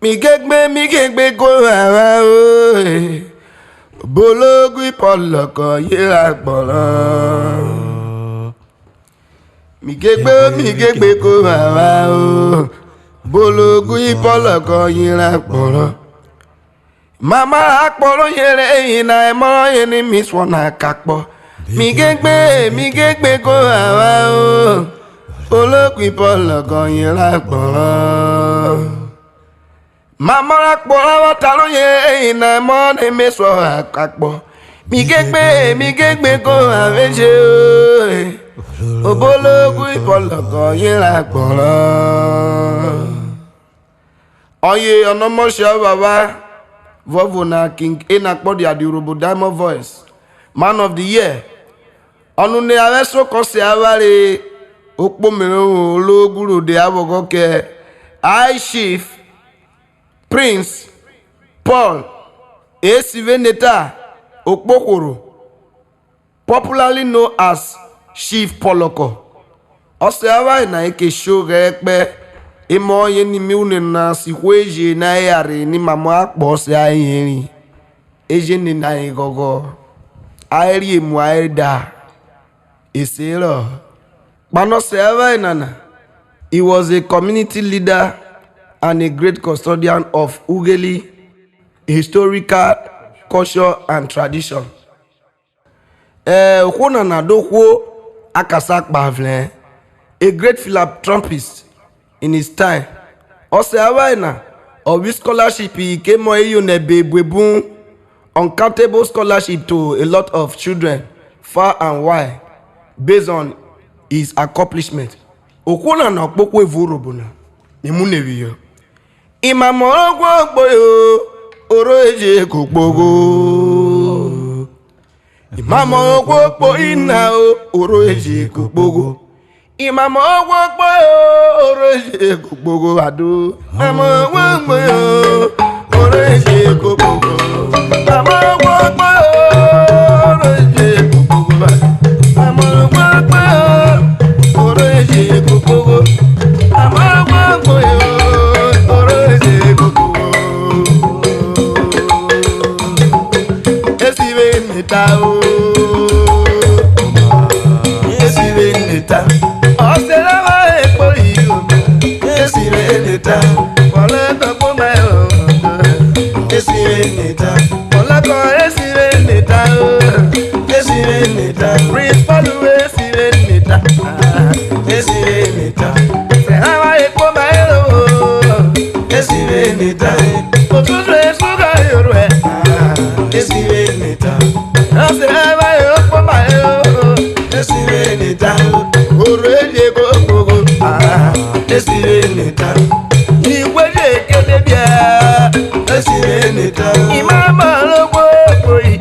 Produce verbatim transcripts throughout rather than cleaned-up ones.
Mi gegbe, mi gegbe ko rara o, e. Obologu ipọlọkọ yera gbọrọ. Mi gegbe, mi gegbe ko rara o, obologu ipọlọkọ yera gbọrọ. Mama akpọ rọye re yena, emọ rọye ni mi suọ na kakpọ. Mi gegbe, mi gegbe ko rara o, obologu ipọlọkọ yera gbọrọ. Mamọ rẹ akpọ rẹ avwata rọye, eyena emọ ne me suọ akpọ. Mi gegbe, mi gegbe ko ave je o, e. Obologu ipọlọkọ yera gbọrọ. Ọye ọnọmọshẹ ọvwavwa vuọvo na, King Enakpọ Diadi Urhobo Diamond Voice, Man of the Year. Ọnune avwẹso kọ sẹ avwanre, okpomerovwo oloogun rode aghọghọ kẹ High Chief Prince Paul Esiveneta Okpohworo, popularly known as Chief Pọlọkọ. Ọsẹ avwanre na e ke sho ghẹrẹ kpẹ, emọ ọye ni mi ghwune na si ihwo eje na eya rhe ni mamọ akpọ ọsẹ ayen ri, eje nene ayen ghọghọ, ayen ri emu ayen da. Eserọ kpanọsẹ avwanre nana, he was a community leader and a great custodian of Ughelli historical culture and tradition. Eh, ohwo nana do hwo akasa kpavrẹn, a great philanthropist in his time. Ọsẹ avwanre na, ọ vwi scholarship ke emọ eyono ẹbe buebun, uncountable scholarship to a lot of children far and wide based on his accomplishment. Ohwo nana ọkpokpo evun Urhobo na, mi mu ne phiyọ. Imamọ rẹ ohwo gboyo, oro eje ko kpogho. Imamọ ohwo kpo ina o, oro eje ko kpogho. Imamọ ohwo kpo o, oro eje ko kpogho ado. Imamọ ohwo kpo o, oro eje ko kpogho. Imamọ ohwo kpo o, oro eje ko kpogho ado. Imamọ ohwo kpo o, oro eje ko kpogho. Imamọ ohwo kpo o, oro eje ko kpogho. Esivwe neta o. Esivwe neta. Ọsẹ rẹ wa ekpo iyo. Esivwe neta. Ọlẹ tọgbọ mẹ o. Esivwe neta. Ọlẹ kọ esivwe neta o. Esivwe neta. Prince Paul esivwe neta. Esivwe neta. Sẹ ra wa ekpo mẹ o. Esivwe neta. Otutu esu ga yoro ẹ. Esivwe neta. Ọsẹ ra wa ekpo mẹ o. Esivwe neta. Oro eje gbogbo. Esivwe neta. Igwe je kede bia. Esivwe neta. Imamọ ro gbogbo yi.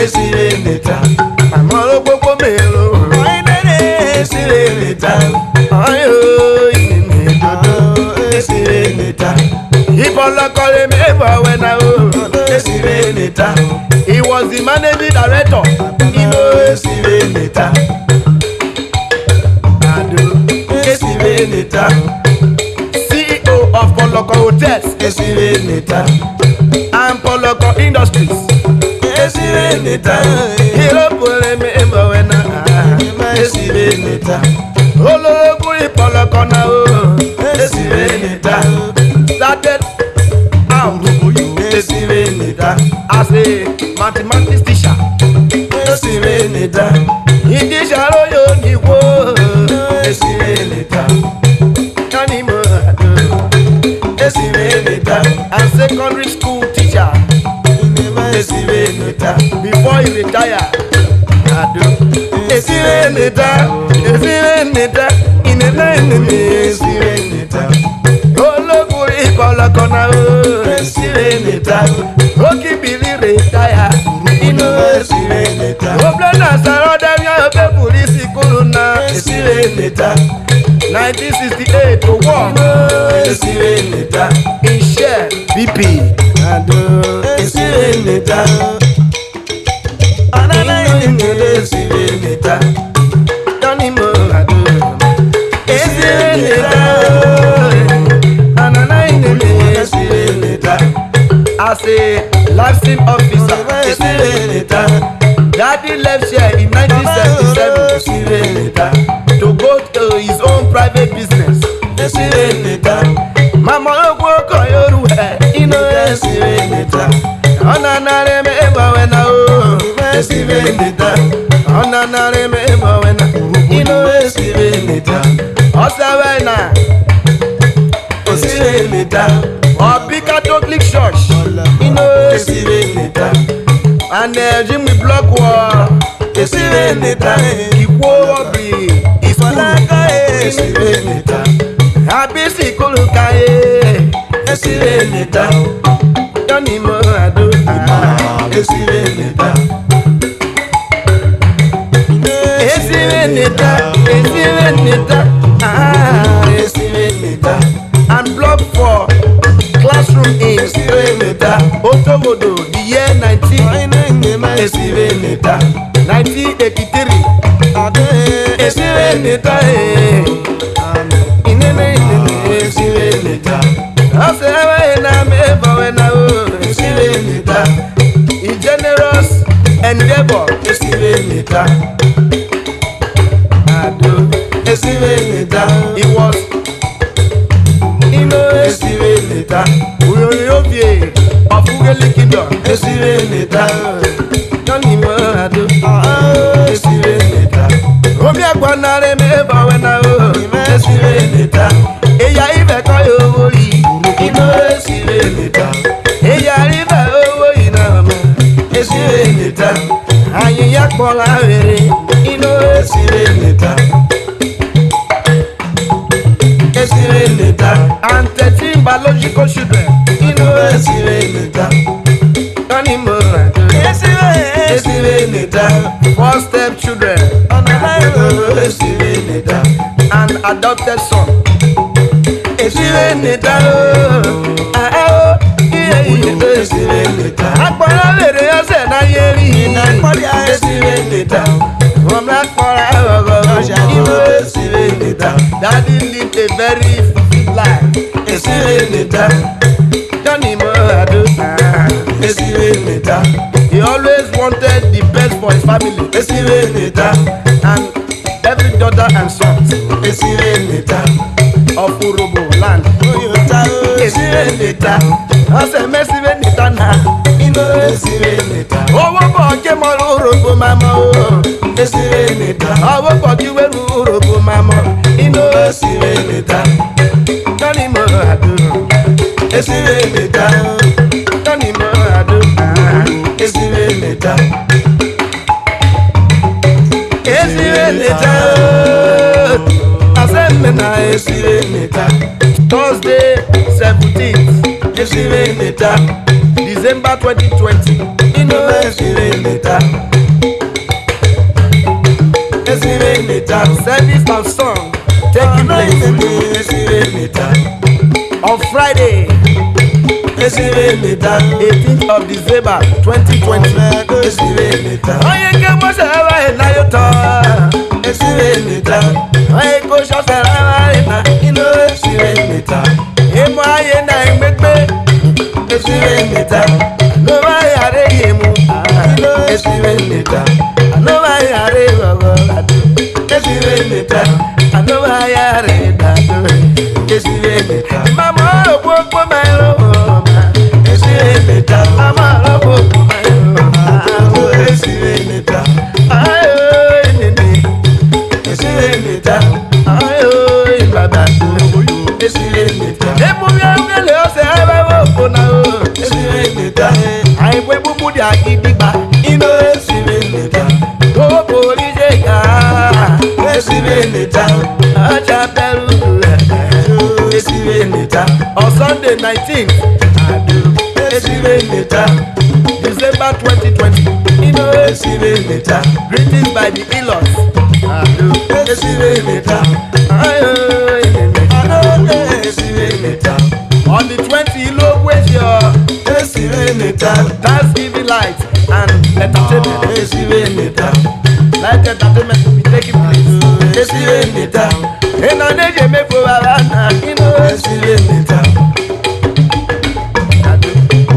Esivwe neta. Amọ ro gbogbo mero. Oinene esivwe neta. Oyo inene dodo. Esivwe neta. Ipọlọkọ re me vwọ wẹ na o. Esivwe neta. He was the managing director. Ino esivwe neta. Ado. Esivwe neta. C E O of Poloko Hotels. Esivwe neta. And Poloko Industries. Esivwe neta. Hero pole me vwọ wẹ na. Esivwe neta. Ológun Ipoloko na o. Esivwe neta. Started out. Esivwe neta. As a mathematics teacher. Esivwe neta. Idisha ro yo ni wo. Esivwe neta. Kani mo ado. Esivwe neta. And secondary school teacher. Esivwe neta. Before he retire. Ado. Esivwe neta. Esivwe neta. Inene inene esivwe neta. Ológun Ipoloko na o. Esivwe neta. Oki bili retire. Ino esivwe neta. Oble na sara ọdẹria obe polisi kuru na. Esivwe neta. Nineteen sixty-eight to war. Ino esivwe neta. In share B P. Ado. Esivwe neta. Anana inene esivwe neta. Tony Morado. Esivwe neta. Anana inene As a licensing officer, Daddy left here in nineteen seventy-seven to go to his own private business. Mama okwo ko yoru e ino esire neta. Ona na re me ba we na o. Esire neta. Ona na re me ba we na. Ino esire neta. Osa we na. Esire neta. Obi Catholic Church. Ino esire neta. And uh, Jimmy Block wa. Esire neta. Ikwo obi. Ifanaka. Esire neta. Abisi kuluka e. Esire neta. Tony mo ado. Esire neta. Esire neta, esire neta, ah, esire neta. And block for classroom in esire neta. Otobodo, the year nineteen. Esire neta. Nineteen eighty-three. Esire neta, eh. Inene, inene, esire neta. Ase we na me bo we na o. Esire neta. Generous endeavor. Esire neta. Ado. Esire neta. He was. Ino esire neta. Uyori ovie of Ughelli Kingdom. Esire neta. Tony mo ado. Esire neta. Omi agbana re me bo we na o. Esire neta. Eya ivẹ kọ yo vwori. Ino esire neta. Eya rivẹ owo yena ma. Esire neta. Ayen ya kpọ la vwere. Ino esire neta. Esire neta. And thirteen biological children. Ino esire neta. Tony mo. Esire, esire neta. Four step children. Ọ̀nà láìpẹ́ esire neta. An adopted son. Esire neta o. Ah, ah, oh. Iye, iye, esire neta. Akpọrọ vere ọsẹ na yeri. Ina kpọrọ esire neta. From that kpọrọ ọgọgọ. Iye esire neta. Daddy lived a very fulfilled life. Esire neta. Tony mo ado. Esire neta. He always wanted the best for his family. Esire neta. And every daughter and son. Esire neta. Of Urhobo land. Oyota o. Esire neta. Ase me esire neta na. Ino esire neta. Owo bo ke mo ru Urhobo mamo o. Esire neta. Owo bo ki we ru Urhobo mamo. Ino esire neta. Tony mo ado. Esire neta. Tony mo ado. Esire neta. Esire neta. Aseme na esire neta. Thursday seventeenth. Esire neta. December twenty twenty. Ino esire neta. Esire neta. Service of song taking place on Friday, eighteenth of December twenty twenty. Onye nke Mose ebe na yo tọ. Onye ko shọsẹ ra na ino. Emo aye na emekpe. Esire neta. No va yare yemu. Esire neta. No va yare gogo. Esire neta. No va yare dado. Esire neta. Mama okpokpo ma ro ma. Esire neta. Mama okpokpo ma ro ma. Esire neta. Ayo nene. Esire neta. Ayo baba. Esire neta. Emu ya ugele ose ara wo kona o. Esire neta. Ai we bubu dia gidigba. Ino esire neta. O bori je ga. Esire neta. Acha peru. Esire neta. On Sunday nineteenth. Esire neta. December twenty twenty. Ino esire neta. Greetings by the Elos. Ado. Esire neta. Ayo, amen. Ado, esire neta. On the twenty, Ilo Wesio. Esire neta. Thanksgiving light and entertainment. Esire neta. Light entertainment will be taking place. Esire neta. Ena neje me fo baba na. Ino esire neta.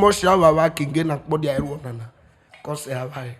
ọmọshare avwanre kidie na kpọ dia iruo nana, kọ sẹ avwanre.